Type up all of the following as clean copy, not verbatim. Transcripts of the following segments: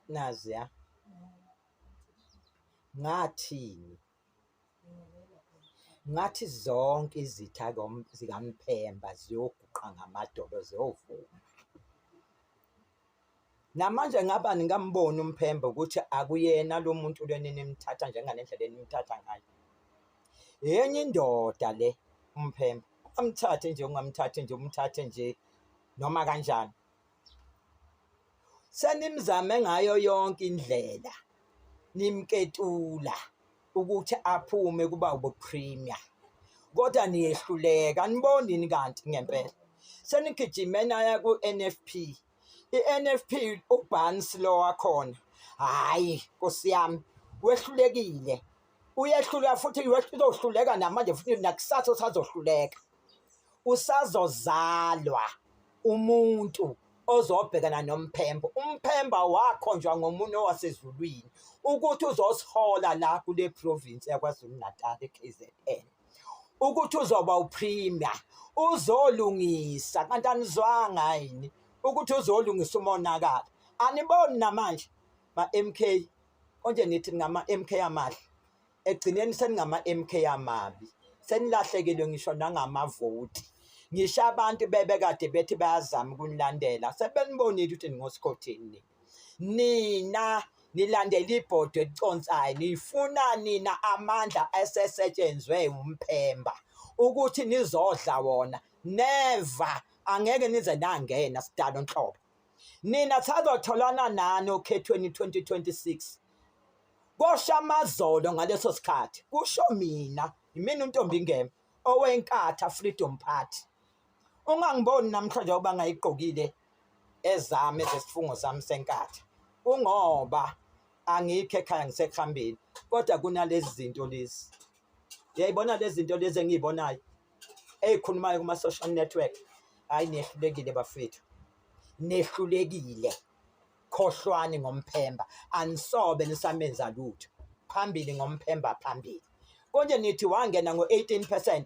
Naziya. Ngathini? Ngathi zonke izitha zikaMphemba ziyoguqa ngamadolo ziyovuma. Namanje ngaba ningamboni uMphemba ukuthi akuyena lo muntu lo enimthatha njengale ndlela enimthatha ngayo. Yenye indoda le uMphemba. Ungamthathi nje, ungamthathi nje, umthathe nje noma kanjani. Senimzame ngayo yonke indlela nimketula ukuthi aphume kuba ubupremier kodwa niyehluleka aniboni yini kanti ngempela senigijime naya ku-NFP i-NFP uBarnes lo wakhona hhayi nkosi yami wehlulekile uyehluleka futhi uzohluleka namanje futhi nakusasa usazohluleka usazozalwa umuntu ozobhekana nomphembo. Umphemba wakhonjwa ngomunwe wasezulwini ukuthi uzosihola la kule province yaKwaZulu Natal eKZN. Ukuthi uzoba upremier, uzolungisa kanti anizwanga yini ukuthi uzolungisa umonakalo. Aniboni namanje ma-MK konje nithi ngama MK amahle. Ekugcineni seningama-MK amabi, senilahlekelwe ngisho nangamavoti. Ngisho abantu bebekade bethi bayazama ukunilandela, sebenibonile ukuthi ningosikhotheni nina. Nina nilandela ibhodo eliconsayo, nifuna nina amandla esesetshenzwe umphemba ukuthi nizodla wona. Never, angeke nize nangena sidalo nhlobo. Nina sazotholana nani okhethweni 2026. Kosha amazolo ngaleso sikhathi, kusho mina, yimina uNtombi Ngema, oweNkatha Freedom Party. Ungangiboni namhlanje ukuba ngayigqokile ezami ezesifungo sami seNkatha. Kungoba angikho ekhaya ngisekuhambeni, kodwa kunalezi zinto lezi. Uyayibona lezi zinto lezi engiyibonayo eyikhulumayo kuma-social network. Hhayi niyehlulekile bafethu, nehlulekile. Khohlwani ngomphemba anisobe nisamenza lutho phambili ngomphemba phambili konje nithi wangena ngo-18%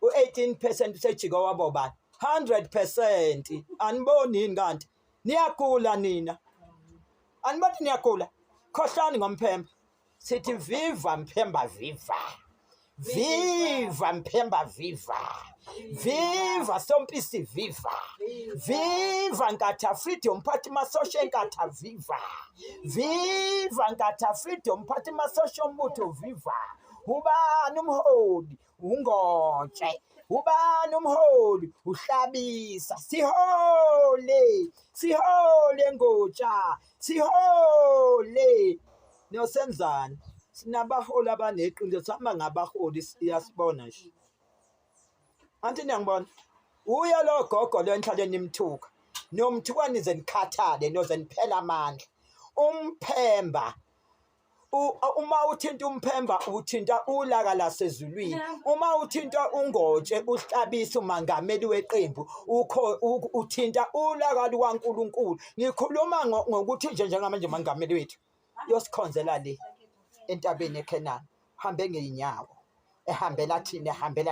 u-18% usejike wabo bani 100% aniboni yini kanti niyagula nina aniboni niyagula khohlwani ngomphemba Sithi viva Mphemba viva. Viva Mphemba viva. Viva Sompisi viva. Viva Nkatha Freedom Party masosha eNkatha viva. Viva Nkatha Freedom Party masosha ombutho viva. Ubani umholi? Ungotshe. Ubani umholi? Uhlabisa. Sihole. Sihole Ngotsha. Sihole. Niyosenzani? Sinabaholi abaneqiniso, sihamba ngabaholi siyasibona nje. Anti niyangibona? Uya lo gogo lo enihlale nimthuka. Nomthuka nize nikhathale, noze niphele amandla. Umphemba uma uthinta umphemba uthinta ulaka lasezulwini uma uthinta ungotshe uhlabisa umangameli weqembu ukho uthinta ulaka lukaNkuluNkulu ngikhuluma ngokuthi nje njengamanje mangameli wethu yosikhonzela le entabeni eKhenani hambe ngeyinyawo ehambela thina ehambela.